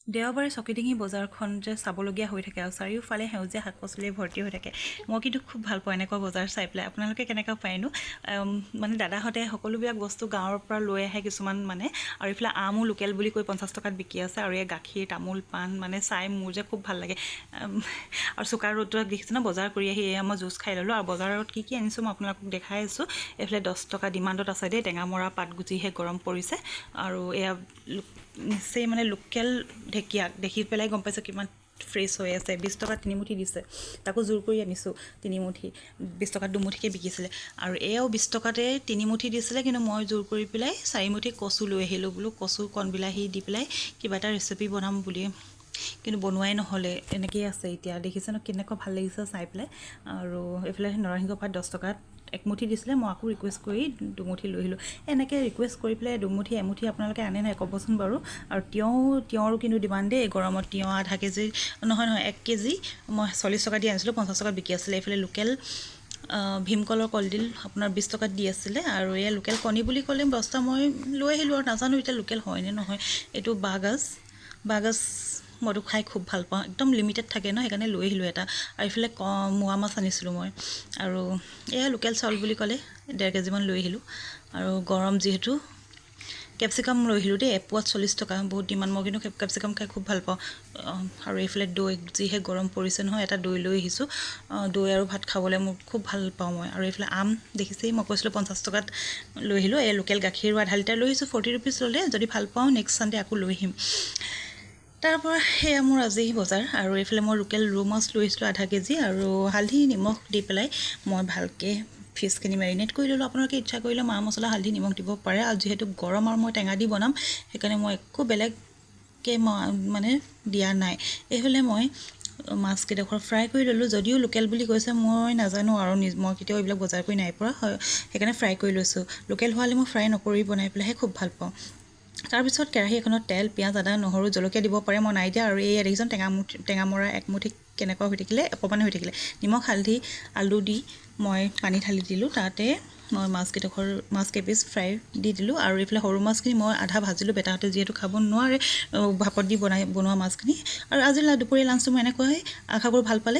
দেওবাৰে চকীডিঙি বজাৰখন যে চাবলগীয়া হৈ থাকে আৰু চাৰিওফালে সেউজীয়া শাক পাচলিৰে ভৰ্তি হৈ থাকে। মই কিন্তু খুব ভাল পাওঁ এনেকুৱা বজাৰ চাই পেলাই। আপোনালোকে কেনেকুৱা পায়নো? মানে দাদাহঁতে সকলোবিলাক বস্তু গাঁৱৰ পৰা লৈ আহে কিছুমান মানে। আৰু এইফালে আমো লোকেল বুলি কৈ 50 টকাত বিকি আছে। আৰু এই গাখীৰ, তামোল পাণ মানে চাই মোৰ যে খুব ভাল লাগে। আৰু চোকা ৰ'দত দেখিছে ন, বজাৰ কৰি আহি এয়া মই জুচ খাই ল'লোঁ। আৰু বজাৰত কি কি আনিছোঁ মই আপোনালোকক দেখাই আছোঁ। এইফালে 10 টকা ডিমাণ্ডত আছে দেই টেঙামৰা পাতগুজিহে গৰম পৰিছে। আৰু এয়া নিচেই মানে লোকেল ঢেকীয়া দেখি পেলাই গম পাইছোঁ কিমান ফ্ৰেছ হৈ আছে। 20 টকাত তিনিমুঠি দিছে, তাকো জোৰ কৰি আনিছোঁ তিনিমুঠি। 20 টকাত দুমুঠিকৈ বিকিছিলে। আৰু এয়াও 20 টকাতে তিনিমুঠি দিছিলে, কিন্তু মই জোৰ কৰি পেলাই চাৰিমুঠি কচু লৈ আহিলোঁ। বোলো কচু কণ বিলাহী দি পেলাই কিবা এটা ৰেচিপি বনাম বুলি, কিন্তু বনোৱাই নহ'লে, এনেকৈয়ে আছে এতিয়া। দেখিছে ন কেনেকুৱা ভাল লাগিছে চাই পেলাই। আৰু এইফালে নৰসিংহ পাত 10 টকাত একমুঠি দিছিলে, মই আকৌ ৰিকুৱেষ্ট কৰি দুমুঠি লৈ আহিলোঁ। এনেকৈ ৰিকুৱেষ্ট কৰি পেলাই দুমুঠি এমুঠি আপোনালোকে আনে নাই ক'বচোন বাৰু। আৰু তিয়ঁৰো কিন্তু ডিমাণ্ড দেই গৰমত। তিয়ঁহ আধা কেজি নহয় নহয় 1 কেজি মই 40 টকা দি আনিছিলোঁ, 50 টকাত বিকি আছিলে। এইফালে লোকেল ভীমকলৰ কলডিল আপোনাৰ 20 টকাত দি আছিলে। আৰু এয়া লোকেল কণী বুলি ক'লে বস্তা মই লৈ আহিলোঁ আৰু নাজানো এতিয়া লোকেল হয়নে নহয়। এইটো বাঁহগাজ, বাঁহগাজ মইতো খাই খুব ভাল পাওঁ, একদম লিমিটেড থাকে ন, সেইকাৰণে লৈ আহিলোঁ এটা। আৰু এইফালে মোৱা মাছ আনিছিলোঁ মই। আৰু এয়া লোকেল চাউল বুলি ক'লে 1.5 কেজিমান লৈ আহিলোঁ। আৰু গৰম যিহেতু কেপচিকাম লৈ আহিলোঁ দেই, এপোৱাত 40 টকা, বহুত ডিমাণ্ড। মই কিন্তু কেপচিকাম খাই খুব ভাল পাওঁ। আৰু এইফালে দৈ, যিহে গৰম পৰিছে নহয়, এটা দৈ লৈ আহিছোঁ। দৈ আৰু ভাত খাবলৈ মোৰ খুব ভাল পাওঁ মই। আৰু এইফালে আম দেখিছেই, মই কৈছিলোঁ 50 টকাত লৈ আহিলোঁ। এই লোকেল গাখীৰো আধা লিটাৰ লৈ আহিছোঁ, 40 ৰুপিজ ল'লে। যদি ভাল পাওঁ নেক্সট ছানডে আকৌ লৈ আহিম। তাৰপৰা সেয়া মোৰ আজি বজাৰ। আৰু এইফালে মই লোকেল ৰৌ মাছ লৈ আহিছিলোঁ আধা কেজি। আৰু হালধি নিমখ দি পেলাই মই ভালকৈ ফিছখিনি মেৰিনেট কৰি ল'লোঁ। আপোনালোকে ইচ্ছা কৰিলে মা মছলা হালধি নিমখ দিব পাৰে। আৰু যিহেতু গৰম আৰু মই টেঙা দি বনাম, সেইকাৰণে মই একো বেলেগকৈ মানে দিয়া নাই। এইফালে মই মাছকেইডোখৰ ফ্ৰাই কৰি ল'লোঁ। যদিও লোকেল বুলি কৈছে মই নাজানো আৰু মই কেতিয়াও এইবিলাক বজাৰ কৰি নাই পোৱা, সেইকাৰণে ফ্ৰাই কৰি লৈছোঁ। লোকেল হোৱালে মই ফ্ৰাই নকৰি বনাই পেলাইহে খুব ভাল পাওঁ। তাৰপিছত কেৰাহী এখনত তেল, পিঁয়াজ, আদা, নহৰু, জলকীয়া দিব পাৰে, মই নাই দিয়া। আৰু এই দেখিছোঁ টেঙামৰা একমুঠি কেনেকুৱা হৈ থাকিলে, অকণমান হৈ থাকিলে। নিমখ, হালধি, আলু দি মই পানী ঢালি দিলোঁ। তাতে মই মাছ কেইপিচ ফ্ৰাই দি দিলোঁ। আৰু এইফালে সৰু মাছখিনি মই আধা ভাজিলোঁ, বেটাহঁতে যিহেতু খাব নোৱাৰে ভাপত দি বনোৱা মাছখিনি। আৰু আজি দুপৰীয়া লাঞ্চটো মই এনেকুৱাই, আশা কৰোঁ ভাল পালে।